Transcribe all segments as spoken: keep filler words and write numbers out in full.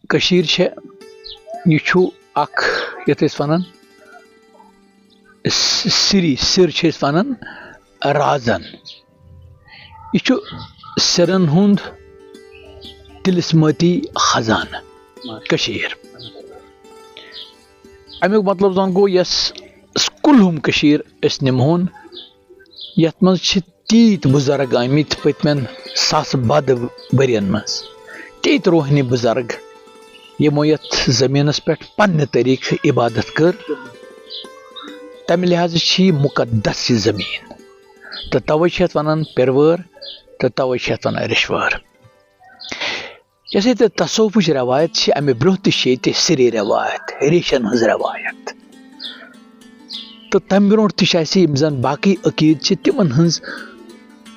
کٔشیٖر چھےٚ، یہِ چھُ اکھ، یَتھ أسۍ وَنان، س-، سِری، سِر چھِ أسۍ وَنان رازن۔ یہِ چھُ سِرن ہُنٛد طلسمٲتی خزانہٕ، کٔشیٖر۔ اَمیُک مطلب زَن گوٚو، یۄس کُلہُم کٔشیٖر أسۍ نِمہون، یَتھ منٛز چھِ تیٖتۍ بُزرگ آمٕتۍ پٔتمٮ۪ن ساسہٕ بَد ؤرین منٛز، تیٖتۍ روحٲنی بُزرگ، یِمو یَتھ زٔمیٖنَس پٮ۪ٹھ پننہِ طریٖقہٕ عبادت کٔر۔ تَمہِ لحاظہٕ چھِ یہِ مُقدس یہِ زٔمیٖن، تہٕ تَوَے چھِ یَتھ وَنان پِروٲر، تہٕ تَوَے چھِ یَتھ وَنان ریٚشوٲر۔ یۄس ییٚتہِ تصوفٕچ رٮ۪وایت چھِ، اَمہِ برٛونٛہہ تہِ چھِ ییٚتہِ سِری رٮ۪وایت، ریشن ہٕنٛز رٮ۪وایت۔ تہٕ تَمہِ برٛونٛٹھ تہِ چھِ اَسہِ یِم زَن باقٕے عقیٖدٕ چھِ، تِمن ہٕنٛز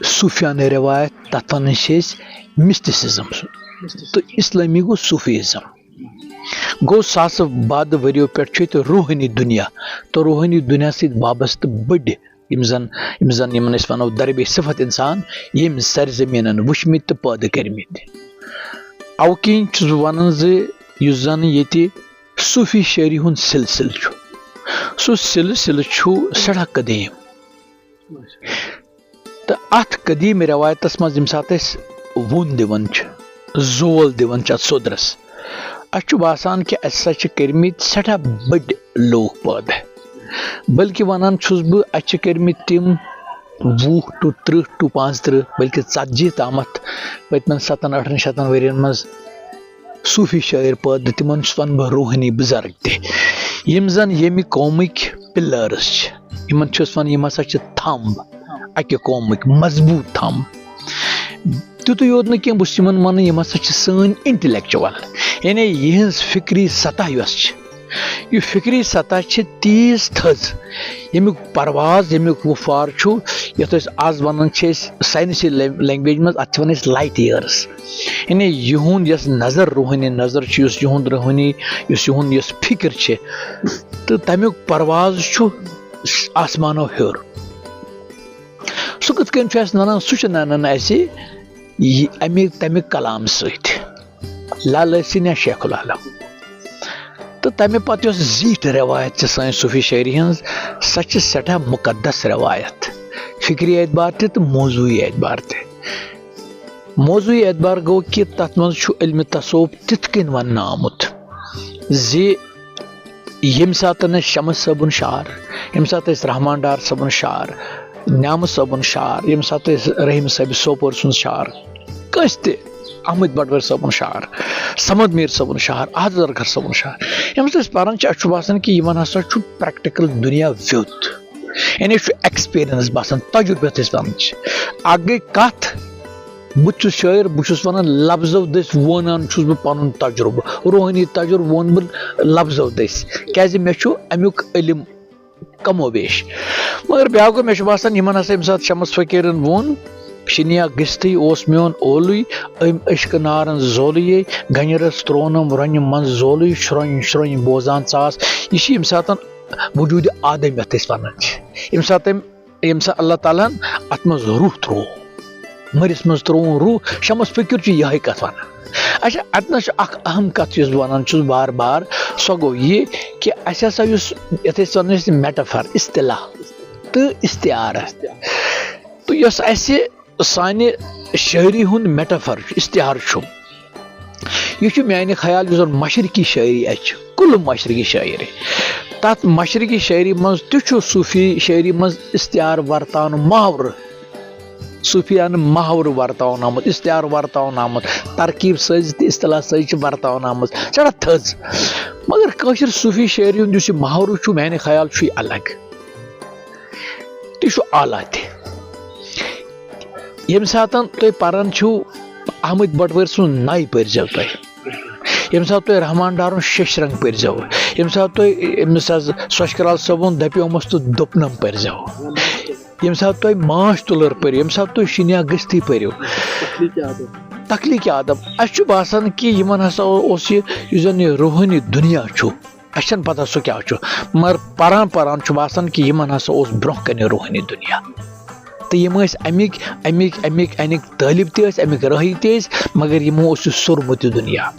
صوٗفیانہٕ رٮ۪وایت، تَتھ وَنان چھِ أسۍ mysticism۔ تہٕ اِسلٲمی گوٚو صوٗفیزم۔ گوٚو، ساسہٕ بَد ؤرِیو پٮ۪ٹھ چھُ ییٚتہِ روحٲنی دُنیا تہٕ روحٲنی دُنیا سۭتۍ وابستہٕ بٔڑۍ یِم زَن، یِم زَن یِمَن أسۍ وَنو دربِ صفت اِنسان، ییٚمۍ سرزٔمیٖنَن وٕچھمٕتۍ تہٕ پٲدٕ کٔرمٕتۍ۔ اَوٕ کِنۍ چھُس بہٕ وَنان زِ یُس زَن ییٚتہِ صوٗفی شٲعری ہُنٛد سِلسِلہٕ چھُ، سُہ سِلسِلہٕ چھُ سٮ۪ٹھاہ قدیٖم۔ تہٕ اَتھ قدیٖم رٮ۪وایتَس منٛز ییٚمہِ ساتہٕ أسۍ وُن دِوان چھِ، زول دِوان چھِ اَتھ سوٚدرَس، اَسہِ چھُ باسان کہِ اَسہِ ہسا چھِ کٔرمٕتۍ سٮ۪ٹھاہ بٔڑۍ لوٗکھ پٲدٕ۔ بلکہِ وَنان چھُس بہٕ، اَسہِ چھِ کٔرمٕتۍ تِم وُہ to تٕرٛہ to پانٛژتٕرٛہ، بلکہِ ژتجی تامَتھ پٔتمٮ۪ن سَتَن ٲٹھَن شَتَن ؤرِین منٛز صوٗفی شٲعر پٲدٕ، تِمن چھُس وَنہٕ بہٕ روحٲنی بُزرگ تہِ، یِم زَن ییٚمہِ قومٕکۍ pillars چھِ، یِمن چھُس وَنان، یِم ہسا چھِ تھمب اَکہِ قومٕکۍ، مضبوٗط تھمب۔ تیُتُے یوت نہٕ کینٛہہ، بہٕ چھُس یِمن وَنان، یِم ہسا چھِ سٲنۍ intellectual، یعنی یِہٕنٛز فِکری سطح یۄس چھِ، یہِ فِکری سطح چھِ تیٖژ تھٔز، ییٚمیُک پرواز، ییٚمیُک وُپھار چھُ، یَتھ أسۍ آز وَنان چھِ أسۍ ساینسی لینگ-، language منٛز، اَتھ چھِ وَنان أسۍ light years۔ یعنی یِہُنٛد یۄس نظر، روحٲنی نظر چھِ، یُس یِہُنٛد روحٲنی، یُس یِہُنٛد یۄس فِکر چھِ، تہٕ تَمیُک پرواز چھُ آسمانو ہیوٚر۔ سُہ کِتھ کٔنۍ چھُ اَسہِ نَنان؟ سُہ چھُ نَنان اَسہِ یہِ اَمہِ، تَمہِ کلام سۭتۍ، لالہٕ سٕنٛدِ یا شیخ العالم۔ تہٕ تَمہِ پَتہٕ یۄس زیٖٹھ رٮ۪وایت چھِ سٲنۍ صوٗفی شٲعری ہٕنٛز، سۄ چھِ سٮ۪ٹھاہ مُقدس رٮ۪وایت، فِکری اعتبار تہِ تہٕ موضوٗعی اعتبار تہِ۔ موضوعی اعتبار گوٚو کہِ تَتھ منٛز چھُ علمِ تصوف تِتھ کٔنۍ وَننہٕ آمُت زِ ییٚمہِ ساتَن اَسہِ شمس صٲبُن شعر، ییٚمہِ ساتہٕ أسۍ رحمان ڈار صٲبُن شعر، نعمہٕ صٲبُن شعر، ییٚمہِ ساتہٕ أسۍ رحیٖم صٲبِ سوپور سُنٛد شعر، کٲنٛسہِ تہِ، احمد بٹوٲرۍ صٲبُن شعر، صمد میٖر صٲبُن شعر، احد زرگر صٲبُن شعر، ییٚمہِ ساتہٕ أسۍ پَران چھِ، اَسہِ چھُ باسان کہِ یِمَن ہسا چھُ practical دُنیا ویوٚتھ، یعنی چھُ experience باسان، تجرُبہٕ یَتھ أسۍ وَنان چھِ۔ اَکھ گٔے کَتھ، بہٕ تہِ چھُس شٲعر، بہٕ چھُس وَنان لفظو دٔسۍ وونان چھُس بہٕ پَنُن تجرُبہٕ، روحٲنی تجرُبہٕ ووٚن بہٕ لفظو دٔسۍ، کیٛازِ مےٚ چھُ اَمیُک علم کم و بیش۔ مگر بیٛاکھ گوٚو، مےٚ چھُ باسان، یِمَن ہسا ییٚمہِ ساتہٕ شمس فقیٖرَن ووٚن، "شِنیا گٔژھتھٕے اوس میون اولُے، أمۍ عشقہٕ نارَن زولٕے، گنجرس ترٛونم رۄنہِ منٛز زولٕے، شرۄنۍ شرۄنۍ بوزان ژاس"، یہِ چھِ ییٚمہِ ساتہٕ وجوٗدِ آدم یَتھ أسۍ وَنان چھِ، ییٚمہِ ساتہٕ أمۍ ییٚمہِ ساتہٕ اللہ تعالیٰ ہن اَتھ منٛز روح ترٛوو، مٔرِس منٛز ترٛووُن روح، شمس فقیٖر چھُ یِہوٚے کَتھ وَنان۔ اچھا، اَتہِ نَس چھُ اَکھ اہم کَتھ یُس بہٕ وَنان چھُس بار بار، سۄ گوٚو یہِ کہِ اَسہِ ہسا یُس، یَتھ أسۍ وَنان ٲسۍ metaphor، اصطلاح تہٕ استعارہ، تہٕ یۄس اَسہِ سانہِ شٲعری ہُنٛد metaphor چھُ، استعارٕ چھُ، یہِ چھُ میانہِ خیال یُس زن مشرقی شٲعری اَسہِ چھِ، کُل مشرقی شٲعری، تَتھ مشرقی شٲعری منٛز تہِ چھُ صوٗفی شٲعری منٛز استعارٕ ورتاونہٕ محاورٕ، صوٗفیانہٕ محاورٕ ورتاونہٕ آمُت، استعارٕ ورتاونہٕ آمُت، ترکیب سٲزی تہٕ اصطلاح سٲزی چھِ ورتاونہٕ آمٕژ، چھَنہ تھٔز۔ مگر کٲشِر صوٗفی شٲعری ہُنٛد یُس یہِ محاورٕ چھُ، میانہِ خیال چھُ یہِ الگ۔ تہٕ یہِ چھُ اعلیٰ تہِ۔ ییٚمہِ ساتَن تُہۍ پَران چھِو، احمد بٹوٲرۍ سُنٛد نَے پٔرۍزیو تُہۍ۔ ییٚمہِ ساتہٕ تُہۍ رحمان ڈارُن شیٚش رنٛگ پٔرۍزیو، ییٚمہِ ساتہٕ تُہۍ أمِس حظ سۄچھ کرال صٲبُن دٔپیومَس تہٕ دوٚپنَم پٔرۍزیو، ییٚمہِ ساتہٕ تُہۍ ماچھ تُلر پٔرِو، ییٚمہِ ساتہٕ تُہۍ شِنیا گٔژھتٕے پٔرِو، تخلیٖقی آدم۔ اَسہِ چھُ باسان کہِ یِمَن ہسا اوس یہِ، یُس زَن یہِ روحٲنی دُنیا چھُ، اَسہِ چھَنہٕ پَتہ سُہ کیٛاہ چھُ، مگر پَران پَران چھُ باسان کہِ یِمَن ہسا اوس برٛونٛہہ کَنہِ روحٲنی دُنیا۔ تہٕ یِم ٲسۍ اَمِکۍ اَمِکۍ اَمِکۍ اَمِکۍ طٲلب تہِ ٲسۍ، اَمِکۍ رٲہی تہِ ٲسۍ، مگر یِمو اوس یہِ سوٚرمُت یہِ دُنیا۔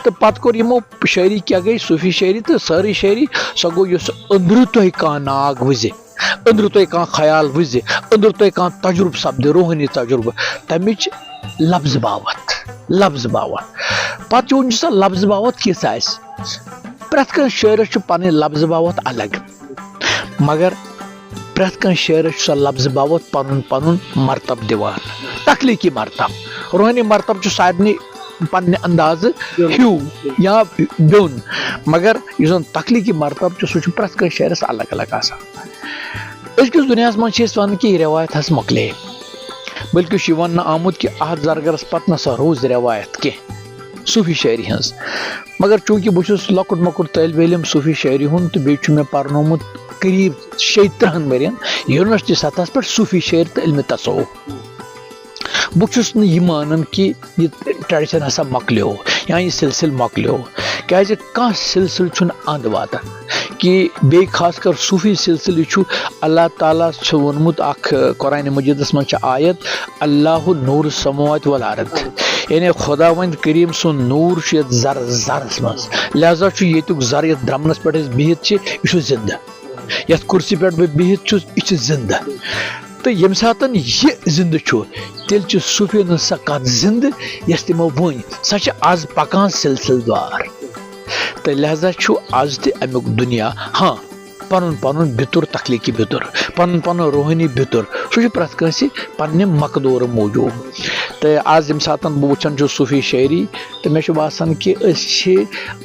تہٕ پَتہٕ کوٚر یِمو شٲعری کیٛاہ گٔے؟ صوٗفی شٲعری تہٕ سٲرٕے شٲعری، سۄ گوٚو یُس أنٛدرٕ تۄہہِ کانٛہہ ناگ وٕزِ، أنٛدرٕ تۄہہِ کانٛہہ خیال وٕزِ، أنٛدرٕ تۄہہِ کانٛہہ تجرُبہٕ سپدِ، روحٲنی تجرُبہٕ، تَمِچ لفظ باوتھ، لفظ باوتھ۔ پَتہٕ چون چھُ سۄ لفظ باوتھ کِژھ آسہِ۔ پرٛٮ۪تھ کانٛہہ شٲعرَس چھُ پَنٕنۍ لفظ باوتھ الگ، مگر پرٛٮ۪تھ کانٛہہ شٲعرَس چھُ سۄ لفظ باوتھ پَنُن پَنُن مرتب دِوان، تخلیٖقی مرتب۔ روحٲنی مرتب چھُ سارنٕے پننہِ اندازٕ ہیوٗ یا بیوٚن، مگر یُس زن تخلیٖقی مرتب چھُ، سُہ چھُ پرٛٮ۪تھ کٲنٛسہِ شٲعرس الگ الگ آسان۔ أزکِس دُنیاہس منٛز چھِ أسۍ ونان کہِ یہِ رٮ۪وایت حظ مۄکلے، بلکہِ چھُ یہِ وننہٕ آمُت کہِ اَتھ زرگرس پتہٕ نہ سا روٗز رٮ۪وایت کینٛہہ صوٗفی شٲعری ہٕنٛز۔ مگر چوٗنٛکہِ بہٕ چھُس لۄکُٹ مۄکُٹ طٲلبہِ علم صوٗفی شٲعری ہُنٛد، تہٕ بیٚیہِ چھُ مےٚ پرنومُت قریب شیٚیہِ ترٕٛہن ؤرین یونیورسٹی سطحس پٮ۪ٹھ صوٗفی شٲعری تہٕ علمِ تصوف۔ بہٕ چھُس نہٕ یہِ مانان کہِ یہِ ٹریڈیشن ہسا مۄکلیو یا یہِ سلسلہٕ مۄکلیو، کیازِ کانٛہہ سلسلہٕ چھُنہٕ اند واتان کہِ بیٚیہِ خاص کر صوٗفی سلسلہٕ چھُ۔ اللہ تعالیٰ چھُ ووٚنمُت اکھ، قرآنِ مجیدس منٛز چھِ آیت، "اللہ نور السماوات والارض"، یعنی خداوند کریم سُنٛد نور چھُ یتھ زر-، زرس منٛز، لہذا چھُ ییٚتیُک زر یتھ درمنس پٮ۪ٹھ أسۍ بِہِتھ چھِ، یہِ چھُ زندٕ۔ یتھ کُرسی پٮ۪ٹھ بہٕ بِہِتھ چھُس، یہِ چھُ زِندٕ۔ تہٕ ییٚمہِ ساتَن یہِ زِندٕ چھُ، تیٚلہِ چھِ صوٗفیَن ہٕنٛز سۄ کَتھ زِندٕ، یۄس تِمو ؤنۍ۔ سۄ چھِ آز پَکان سِلسِلہٕ دار۔ تہٕ لہذا چھُ آز تہِ اَمیُک دُنیا، ہاں، پَنُن پَنُن بِتُر، تخلیٖقی بِتُر، پَنُن پَنُن روحٲنی بِتُر، سُہ چھُ پرٛٮ۪تھ کٲنٛسہِ پنٛنہِ مقدورٕ موٗجوٗب۔ تہٕ آز ییٚمہِ ساتَن بہٕ وٕچھان چھُس صوٗفی شٲعری، تہٕ مےٚ چھُ باسان کہِ أسۍ چھِ،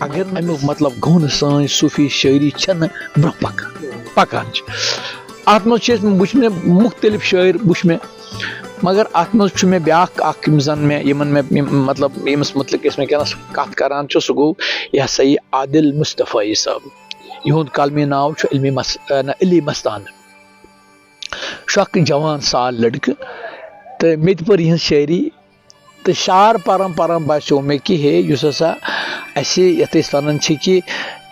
اگر اَمیُک مطلب گوٚو نہٕ سٲنۍ صوٗفی شٲعری چھَنہٕ برٛونٛہہ پَکان، پَکان چھِ۔ اَتھ منٛز چھِ أسۍ، وٕچھ مےٚ مُختٔلِف شٲعر، وٕچھ مےٚ، مگر اَتھ منٛز چھُ مےٚ بیٛاکھ اَکھ، یِم زَن مےٚ، یِمَن مےٚ، یِم، مطلب، ییٚمِس مُتعلِق أسۍ وٕنکیٚنَس کَتھ کَران چھِ، سُہ گوٚو یہِ ہسا یہِ عادل مصطفیٰ صٲب۔ یِہُنٛد قلمی ناو چھُ علمی مس-، نہ، علی مستان۔ چھُ اَکھ جوان سال لٔڑکہٕ، تہٕ مےٚ تہِ پٔر یِہٕنٛز شٲعری۔ تہٕ شعر پران پران باسیو مےٚ کہِ ہے، یُس ہسا اَسہِ یَتھ أسۍ وَنان چھِ کہِ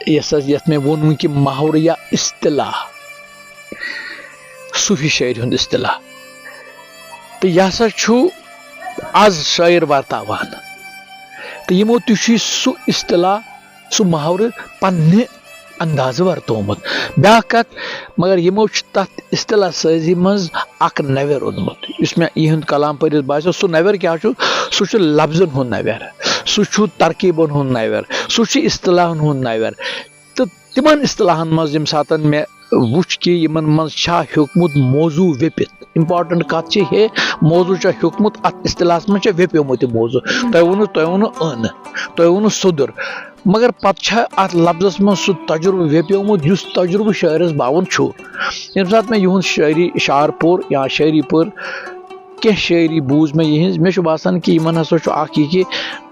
یۄس ہسا، یَتھ مےٚ ووٚن وۄنۍ کہِ محاورٕ یا اصطلاح، صوٗفی شٲعری ہُنٛد اصطلاح، تہٕ یہِ ہسا چھُ آز شٲعر ورتاوان۔ تہٕ یِمو تہِ چھُ سُہ اصطلاح، سُہ محاورٕ پننہِ اندازٕ ورتومُت۔ بیٛاکھ کتھ، مگر یِمو چھُ تتھ اصطلاح سٲزی منٛز اکھ نویر اوٚنمُت، یُس مےٚ یِہُنٛد کلام پٔرِتھ باسیو۔ سُہ نویر کیٛاہ چھُ؟ سُہ چھُ لفظن ہُنٛد نویر، سُہ چھُ ترکیبن ہُنٛد نویر، سُہ چھُ اصطلاحن ہُنٛد نویر۔ تہٕ تِمن اصطلاحن منٛز ییٚمہِ ساتن مےٚ وُچھ کہِ یِمن منٛز چھا ہیوٚکمُت موضوع ویٚپِتھ، important کتھ چھِ ہے، موضوع چھا ہیوٚکمُت، اتھ اصطلاحس منٛز چھا ویٚپیومُت یہِ موضوع۔ تۄہہِ ووٚنوُ، تۄہہِ ووٚنوُ أن، تۄہہِ ووٚنوُ سوٚدُر، مگر پتہٕ چھا اتھ لفظس منٛز سُہ تجربہٕ ویٚپیومُت، یُس تجربہٕ شٲعرس باوُن چھُ؟ ییٚمہِ ساتہٕ مےٚ یِہُنٛد شٲعری شعر پوٚر یا شٲعری پٔر، کینٛہہ شٲعری بوٗز مےٚ یِہٕنٛز، مےٚ چھُ باسان کہِ یِمن ہسا چھُ اکھ یہِ کہِ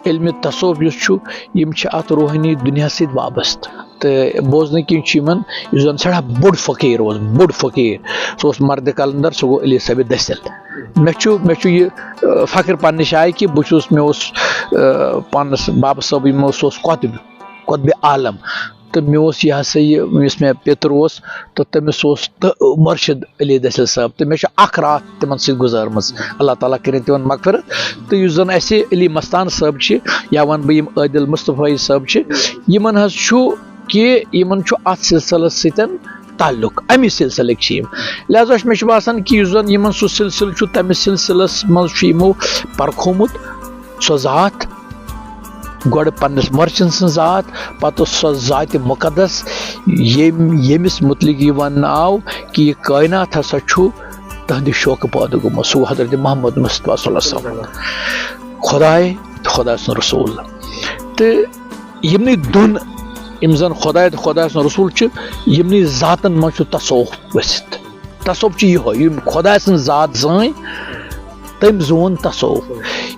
علمِ تصوف یُس چھُ، یِم چھِ اتھ روحٲنی دُنیاہس سۭتۍ وابستہٕ۔ تہٕ بوزنہٕ کِنۍ چھُ یِمن، یُس زن سٮ۪ٹھاہ بوٚڑ فقیٖر اوس، بوٚڑ فقیٖر، سُہ اوس مردِ قلندر، سُہ گوٚو علی صٲبِ دٔسِل۔ مےٚ چھُ، مےٚ چھُ یہِ، آ، فخر پننہِ جایہِ کہِ بہٕ چھُس، مےٚ اوس، آ، پانس بابہٕ صٲبٕے، مےٚ اوس، سُہ اوس قطبِ، قطبِ عالم۔ تہٕ مےٚ اوس یہِ ہسا یہِ، یُس مےٚ پیٚتٕر اوس، تہٕ تٔمِس اوس تہٕ مُرشِد علی دٔسِل صٲب، تہٕ مےٚ چھُ اکھ راتھ تِمن سۭتۍ گُزٲرمٕژ۔ اللہ تعالیٰ کٔرِنۍ تِمن مغفرت۔ تہٕ یُس زن اَسہِ علی مستان صٲب چھِ، یا وَنہٕ بہٕ یِم عادل مصطفیٰ صٲب چھِ، یِمن حظ چھُ کہِ یِمن چھُ اَتھ سلسلس سۭتۍ تعلق، اَمی سلسلٕکۍ چھِ یِم۔ لہذا چھُ مےٚ چھُ باسان کہِ یُس زن یِمن سُہ سلسلہٕ چھُ، تَمہِ سلسلس منٛز چھُ یِمو پرکھومُت سۄ ذات، گۄڈٕ پننِس مۄرشِد سٕنٛز ذات، پتہٕ سۄ ذاتِ مُقدس، ییٚمۍ، ییٚمِس مُتعلق یہِ وننہٕ آو کہِ یہِ کائنات ہسا چھُ تہنٛدِ شوقہٕ پٲدٕ گوٚمُت، سُہ گوٚو حضرت محمد مصطفیٰ صلی اللہ علیہ وسلم۔ خداے تہٕ خداے سُنٛد رسول۔ تہٕ یِمنٕے دۄن، یِم زن خداے تہٕ خداے سُنٛد رسول چھِ، یِمنٕے ذاتن منٛز چھُ تصوف ؤسِتھ۔ تصوف چھُ یِہوٚے، یِم خداے سٕنٛز ذات زٲنۍ، تٔمۍ زون تصوف۔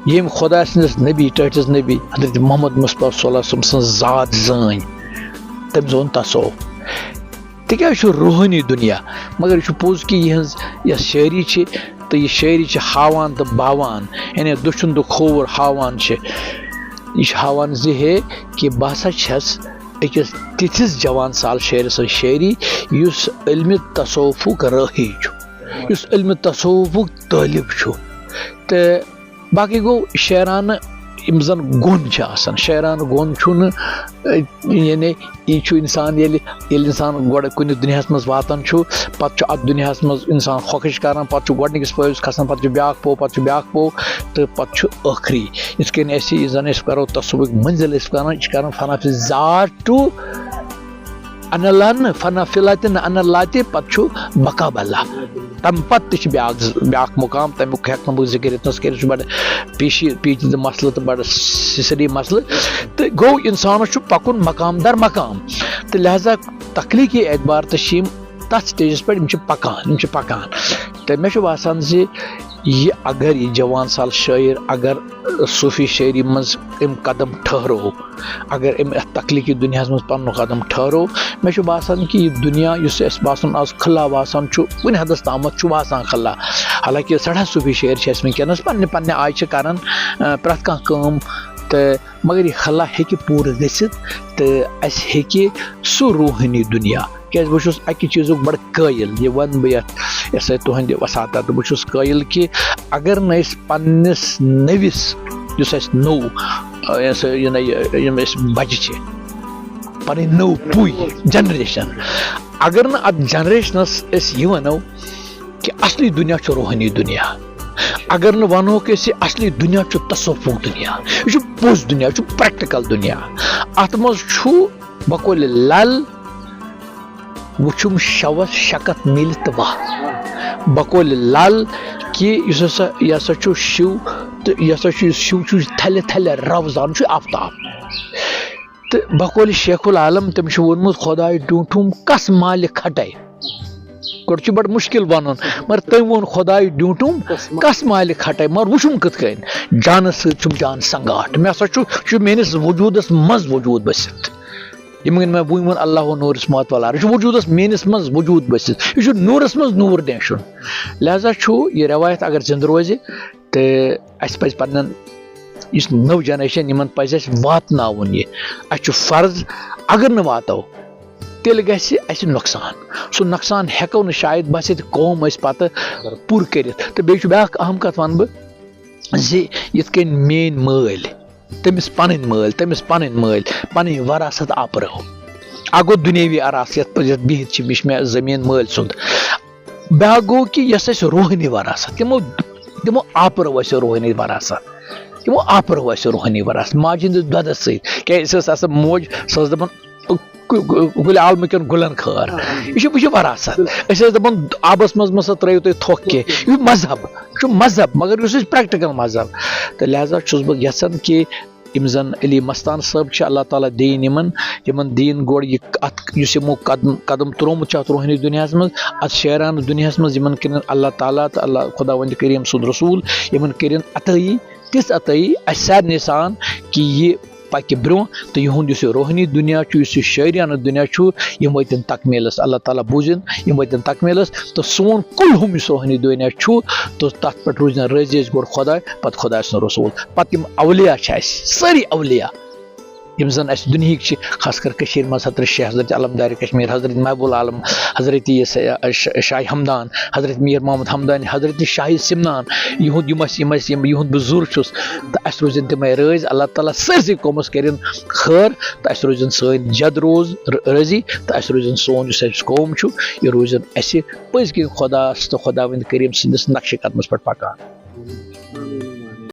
ییٚمۍ خداے سٕنٛدِس نبی، ٹٲٹھِس نبی حضرت محمد مصطفیٰ صلی اللہ علیہ وسلم سٕنٛز ذات زٲنۍ، تٔمۍ زون تصوف۔ تِکیٛازِ چھُ روحٲنی دُنیا، مگر یہِ چھُ پوٚز کہِ یِہٕنٛز یۄس شٲعری چھِ، تہٕ یہِ شٲعری چھِ ہاوان تہٕ باوان، یعنی دٔچھُن تہٕ کھووُر ہاوان چھِ۔ یہِ چھِ ہاوان زِ ہے، کہِ بہٕ ہسا چھَس أکِس تِتھِس جوان سال شٲعرٕ سٕنٛز شٲعری، یُس علمِ تصوفُک رٲہی چھُ، یُس علمِ تصوفُک طٲلب چھُ۔ تہٕ باقٕے گوٚو شاعرانہٕ یِم زَن گۄن چھِ آسان، شاعرانہٕ گۄن چھُنہٕ، اَ، یعنی یہِ چھُ اِنسان ییٚلہِ، ییٚلہِ اِنسان گۄڈٕ کُنہِ دُنیاہَس منٛز واتان چھُ، پَتہٕ چھُ اَتھ دُنیاہَس منٛز اِنسان خۄکٕچ کَران، پَتہٕ چھُ گۄڈٕنِکِس پٲیِس کھَسان، پَتہٕ چھُ بیٛاکھ پوٚو، پَتہٕ چھُ بیٛاکھ پوٚو، تہٕ پَتہٕ چھُ ٲخری۔ یِتھ کٔنۍ اَسہِ، یہِ زَن أسۍ کَرو تصوفٕکۍ مٔنزِل، أسۍ کَران، یہِ چھِ کَران فنا فی ذات ٹُو اَنَلَن، فنا فی لَتہِ نہ اَنَلَتہِ، پَتہٕ چھُ بقا بَلا۔ تَمہِ پَتہٕ تہِ چھِ بیٛاکھ زٕ، بیٛاکھ مُقام، تَمیُک ہٮ۪کہٕ نہٕ بہٕ ذِکِر ییٚتہِ نَس کٔرِتھ، یہِ چھُ بَڑٕ پیشی-، پیچیٖدٕ مسلہٕ تہٕ بَڑٕ سِسری مسلہٕ۔ تہٕ گوٚو اِنسانَس چھُ پَکُن مقام در مقام۔ تہٕ لہذا تخلیٖقی اعتبار تہٕ چھِ یِم تَتھ stageس پٮ۪ٹھ، یِم چھِ پَکان، یِم چھِ پَکان۔ تہٕ مےٚ چھُ باسان زِ یہِ، اگر یہِ جوان سال شٲعر، اگر صوٗفی شٲعری منٛز أمۍ قدم ٹھٔہرو، اگر أمۍ اَتھ تخلیٖقی دُنیاہَس منٛز پَنُن قدم ٹھٔہرو، مےٚ چھُ باسان کہِ یہِ دُنیا یُس اَسہِ باسان آز خلا باسان چھُ، کُنہِ حدَس تامَتھ چھُ باسان خلا۔ حالانکہِ سٮ۪ٹھاہ صوٗفی شٲعر چھِ اَسہِ وٕنکیٚنَس پنٛنہِ پنٛنہِ آیہِ چھِ کَران، اَ، پرٛٮ۪تھ کانٛہہ کٲم، تہٕ مگر یہِ خلا ہیٚکہِ پوٗرٕ گٔژھِتھ تہٕ اَسہِ ہیٚکہِ سُہ روحٲنی دُنیا، کیٛازِ بہٕ چھُس اَکہِ چیٖزُک بَڑٕ قٲیِل، یہِ وَنہٕ بہٕ یَتھ، یَتھ سۭتۍ تُہٕنٛدِ وساطت، بہٕ چھُس قٲیِل کہِ اگر نہٕ أسۍ پنٛنِس نٔوِس، یُس اَسہِ نوٚو، آ، یہِ ہسا، یہِ نہ، یہِ، یِم أسۍ بَچہِ چھِ، پَنٕنۍ نٔو پُے، generation، اگر نہٕ اَتھ generationس أسۍ یہِ وَنو کہِ اَصلی دُنیا چھُ روحٲنی دُنیا، اگر نہٕ وَنوکھ أسۍ یہِ اَصلی دُنیا چھُ تصوفُک دُنیا، یہِ چھُ پوٚز دُنیا، یہِ چھُ practical دُنیا، اَتھ منٛز چھُ بقولِ لل وُچھُم شوس شکت میلہِ تہٕ واہ۔ بقولِ لل کہِ یُس ہسا، یہِ ہسا چھُ شِو تہٕ یہِ ہسا چھُ، یُس شِو چھُ، یُس تھلہِ تھلہِ روزان چھُ آفتاب۔ تہٕ بقولِ شیخ العالم، تٔمۍ چھُ ووٚنمُت، خداے ڈوٗنٛٹھُم کس مالہِ کھٹے۔ گۄڈٕ چھُ بڑٕ مُشکِل وَنُن، مگر تٔمۍ ووٚن، خداے ڈوٗنٛٹھُم کس مالہِ کھٹے، مگر وُچھُم کِتھ کٔنۍ؟ جانس سۭتۍ چھُم جان سنگاٹھ۔ مےٚ ہسا چھُ، چھُ میٲنِس وجوٗدس منٛز وجوٗد بٔسِتھ۔ یِم وۄنۍ مےٚ وٕنۍ ووٚن، اللہ نوٗرِس مات والار، یہِ چھُ وجوٗدس میٲنِس منٛز وجوٗد بٔسِتھ، یہِ چھُ نوٗرس منٛز نوٗر نیشُن۔ لہذا چھُ یہِ رٮ۪وایت اگر زِندٕ روزِ، تہٕ اَسہِ پَزِ پَنٕنٮ۪ن، یُس نٔو generation، یِمَن پَزِ اَسہِ واتناوُن یہِ۔ اَسہِ چھُ فرض، اگر نہٕ واتو، تیٚلہِ گژھِ اَسہِ نۄقصان۔ سُہ نۄقصان ہٮ۪کو نہٕ شاید بَس ییٚتہِ قوم أسۍ پَتہٕ پوٗرٕ کٔرِتھ۔ تہٕ بیٚیہِ چھُ بیٛاکھ اَہَم کَتھ وَنہٕ بہٕ زِ یِتھ کٔنۍ میٛٲنۍ مٲلۍ، تٔمِس پَنٕنۍ مٲلۍ، تٔمِس پَنٕنۍ مٲلۍ، پَنٕنۍ وراثت آپرٲو۔ اَکھ گوٚو دُنیٲوی وراثت، یَتھ پٲٹھۍ یَتھ بِہِتھ چھِ، یہِ چھِ مےٚ زٔمیٖن مٲلۍ سُنٛد۔ بیٛاکھ گوٚو کہِ یۄس اَسہِ روحٲنی وراثت، تِمو، تِمو آپرٲو اَسہِ روحٲنی وراثت۔ تِمو آپرٲو اَسہِ روحٲنی وراثت۔ ماجہِ ہِنٛدِس دۄدَس سۭتۍ۔ کیٛازِ أسۍ ٲسۍ آسان موج، سۄ ٲس دَپان، "گُ-، گُ-، گُلہِ عالمہٕ کٮ۪ن گُلٮ۪ن خٲر۔" یہِ چھِ، یہِ چھِ وراثت۔ أسۍ ٲسۍ دَپان، آبَس منٛز مہ سا ترٛٲیِو تُہۍ تھۄکھ کینٛہہ۔ یہِ چھُ مذہب، یہِ چھُ مذہب، مگر یُس اَسہِ practical مذہب۔ تہٕ لہذا چھُس بہٕ یَژھان کہِ یِم زَن علی مستان صٲب چھِ، اللہ تعالیٰ دِیِن یِمَن، یِمَن دِیِن گۄڈٕ یہِ اَتھ، یُس یِمو قدم، قدم ترٛوومُت چھُ اَتھ روحٲنی دُنیاہَس منٛز، اَتھ شعرانہٕ دُنیاہَس منٛز، یِمَن کٔرِن اللہ تعالیٰ تہٕ اللہ خۄداوندِ کریٖم سُنٛد رسوٗل، یِمَن کٔرِن عطٲیی، تِژھ عطٲیی اَسہِ سارنٕے سان کہِ یہِ پَکہِ برٛونٛہہ تہٕ یِہُنٛد یُس یہِ روحٲنی دُنیا چھُ، یُس یہِ شٲعریانہٕ دُنیا چھُ، یِم وٲتِن تکمیٖلَس، اللہ تعالیٰ بوٗزِن، یِم وٲتِن تکمیٖلَس۔ تہٕ سون کُلہُم یُس روحٲنی دُنیا چھُ، تہٕ تَتھ پٮ۪ٹھ روٗزِن رٲضی أسۍ گۄڈٕ خۄداے، پَتہٕ خۄداے سُنٛد رسوٗل۔ پَتہٕ یِم اولیاء چھِ اَسہِ، سٲری اولیاء، یِم زَن اَسہِ دُنہِکۍ چھِ، خاص کر کٔشیٖرِ منٛز حضرت شیخ، حضرت علمدار کشمیٖر، حضرت محبوب العالم، حضرت یہِ سا-، ش-، شاہ ہمدان، حضرت میر محمد ہمدانی، حضرت شاہ سمنان، یِہُنٛد، یِم اَسہِ، یِم اَسہِ، یِم، یِہُنٛد بہٕ زُر چھُس، تہٕ اَسہِ روٗزِن تِمَے رٲضۍ۔ اللہ تعالیٰ سٲرسٕے قومَس کٔرِن خٲر، تہٕ اَسہِ روٗزِن سٲنۍ جد روز ر-، رٲضی، تہٕ اَسہِ روٗزِن سون یُس اَسہِ قوم چھُ، یہِ روٗزِن اَسہِ پٔزۍ کِنۍ خۄداس تہٕ خۄداوند کریٖم سٕنٛدِس نقشِ قدمَس پٮ۪ٹھ پَکان۔